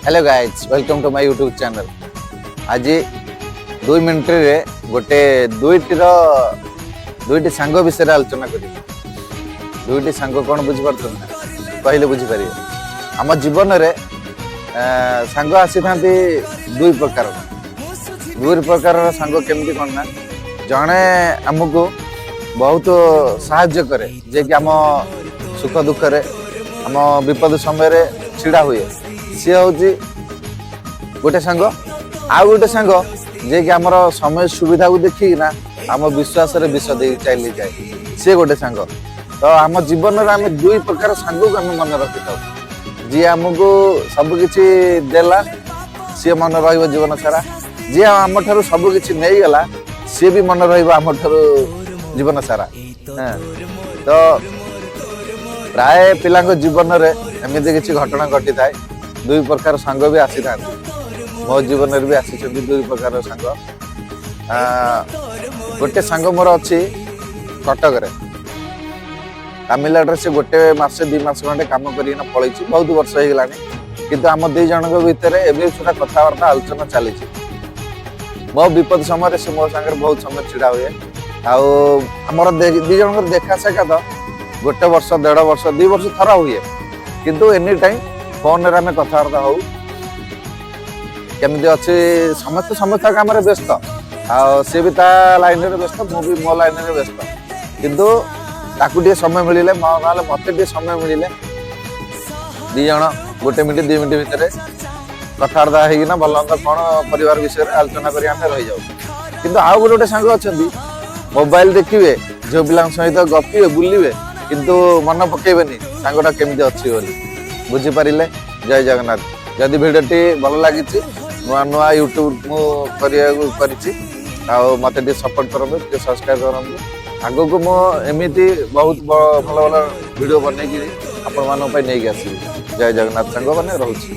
Hello guys, welcome to my YouTube channel. ଆଜି 2 ମିନିଟ୍ରେ ଗୋଟେ ଦୁଇଟିର ଦୁଇଟି ସାଙ୍ଗ ବିଷୟରେ ଆଲୋଚନା କରିବି। ଦୁଇଟି ସାଙ୍ଗ କ'ଣ ବୁଝିପାରୁଛନ୍ତି ନା? କହିଲେ ବୁଝିପାରିବେ। ଆମ ଜୀବନରେ ସାଙ୍ଗ ଆସିଥାନ୍ତି ଦୁଇ ପ୍ରକାରର। ଦୁଇ ପ୍ରକାରର ସାଙ୍ଗ କେମିତି କ'ଣ ନା, ଜଣେ ଆମକୁ ବହୁତ ସାହାଯ୍ୟ କରେ, ଯିଏକି ଆମ ସୁଖ ଦୁଃଖରେ, ଆମ ବିପଦ ସମୟରେ ଛିଡ଼ା ହୁଏ। ସିଏ ହେଉଛି ଗୋଟେ ସାଙ୍ଗ। ଆଉ ଗୋଟେ ସାଙ୍ଗ, ଯିଏକି ଆମର ସମୟ ସୁବିଧାକୁ ଦେଖିକିନା ଆମ ବିଶ୍ୱାସରେ ବିଷ ଦେଇ ଚାଲିଯାଏ, ସିଏ ଗୋଟେ ସାଙ୍ଗ। ତ ଆମ ଜୀବନରେ ଆମେ ଦୁଇ ପ୍ରକାର ସାଙ୍ଗକୁ ଆମେ ମନେ ରଖିଥାଉ। ଯିଏ ଆମକୁ ସବୁ କିଛି ଦେଲା, ସିଏ ମନେ ରହିବ ଜୀବନ ସାରା। ଯିଏ ଆମଠାରୁ ସବୁ କିଛି ନେଇଗଲା, ସିଏ ବି ମନେ ରହିବ ଆମଠାରୁ ଜୀବନ ସାରା। ହଁ, ତ ପ୍ରାୟ ପିଲାଙ୍କ ଜୀବନରେ ଏମିତି କିଛି ଘଟଣା ଘଟିଥାଏ। ଦୁଇ ପ୍ରକାର ସାଙ୍ଗ ବି ଆସିଥାନ୍ତି। ମୋ ଜୀବନରେ ବି ଆସିଛନ୍ତି ଦୁଇ ପ୍ରକାର ସାଙ୍ଗ। ଗୋଟେ ସାଙ୍ଗ ମୋର ଅଛି କଟକରେ। ତାମିଲନାଡୁରେ ସେ ଗୋଟେ ମାସ 2 ମାସ ଖଣ୍ଡେ କାମ କରିକିନା ପଳେଇଛି। ବହୁତ ବର୍ଷ ହେଇଗଲାଣି, କିନ୍ତୁ ଆମ ଦି ଜଣଙ୍କ ଭିତରେ ଏବେ ବି ସୁଦ୍ଧା କଥାବାର୍ତ୍ତା, ଆଲୋଚନା ଚାଲିଛି। ମୋ ବିପଦ ସମୟରେ ସେ ମୋ ସାଙ୍ଗରେ ବହୁତ ସମୟ ଛିଡ଼ା ହୁଏ। ଆଉ ଆମର ଦି ଜଣଙ୍କର ଦେଖା ସାକ୍ଷାତ ଗୋଟେ ବର୍ଷ, ଦେଢ଼ ବର୍ଷ, 2 ବର୍ଷ ଥର ହୁଏ, କିନ୍ତୁ ଏନି ଟାଇମ୍ ଫୋନରେ ଆମେ କଥାବାର୍ତ୍ତା ହଉ, କେମିତି ଅଛି। ସମସ୍ତେ ସମସ୍ତଙ୍କ କାମରେ ବ୍ୟସ୍ତ, ଆଉ ସିଏ ବି ତା ଲାଇନରେ ବ୍ୟସ୍ତ, ମୁଁ ବି ମୋ ଲାଇନରେ ବ୍ୟସ୍ତ। କିନ୍ତୁ ତାକୁ ଟିକେ ସମୟ ମିଳିଲେ, ନହେଲେ ମତେ ଟିକେ ସମୟ ମିଳିଲେ, ଦି ଜଣ ଗୋଟେ ମିନିଟ୍ 2 ମିନିଟ୍ ଭିତରେ କଥାବାର୍ତ୍ତା ହେଇକିନା ଭଲ ମନ୍ଦ କ'ଣ ପରିବାର ବିଷୟରେ ଆଲୋଚନା କରି ଆମେ ରହିଯାଉ। କିନ୍ତୁ ଆଉ ଗୋଟେ ଗୋଟେ ସାଙ୍ଗ ଅଛନ୍ତି, ମୋବାଇଲ ଦେଖିବେ, ଝିଅ ପିଲାଙ୍କ ସହିତ ଗପିବେ, ବୁଲିବେ, କିନ୍ତୁ ମନେ ପକେଇବେନି ସାଙ୍ଗଟା କେମିତି ଅଛି ବୋଲି। ବୁଝିପାରିଲେ? ଜୟ ଜଗନ୍ନାଥ। ଯଦି ଭିଡ଼ିଓଟି ଭଲ ଲାଗିଛି, ନୂଆ ନୂଆ ୟୁଟ୍ୟୁବ ମୁଁ କରିବାକୁ କରିଛି, ଆଉ ମୋତେ ଟିକେ ସପୋର୍ଟ କରନ୍ତୁ, ଟିକେ ସବସ୍କ୍ରାଇବ କରନ୍ତୁ। ଆଗକୁ ମୁଁ ଏମିତି ବହୁତ ଭଲ ଭଲ ଭିଡ଼ିଓ ବନେଇକି ଆପଣମାନଙ୍କ ପାଇଁ ନେଇକି ଆସିବି। ଜୟ ଜଗନ୍ନାଥ ସାଙ୍ଗମାନେ, ରହୁଛି।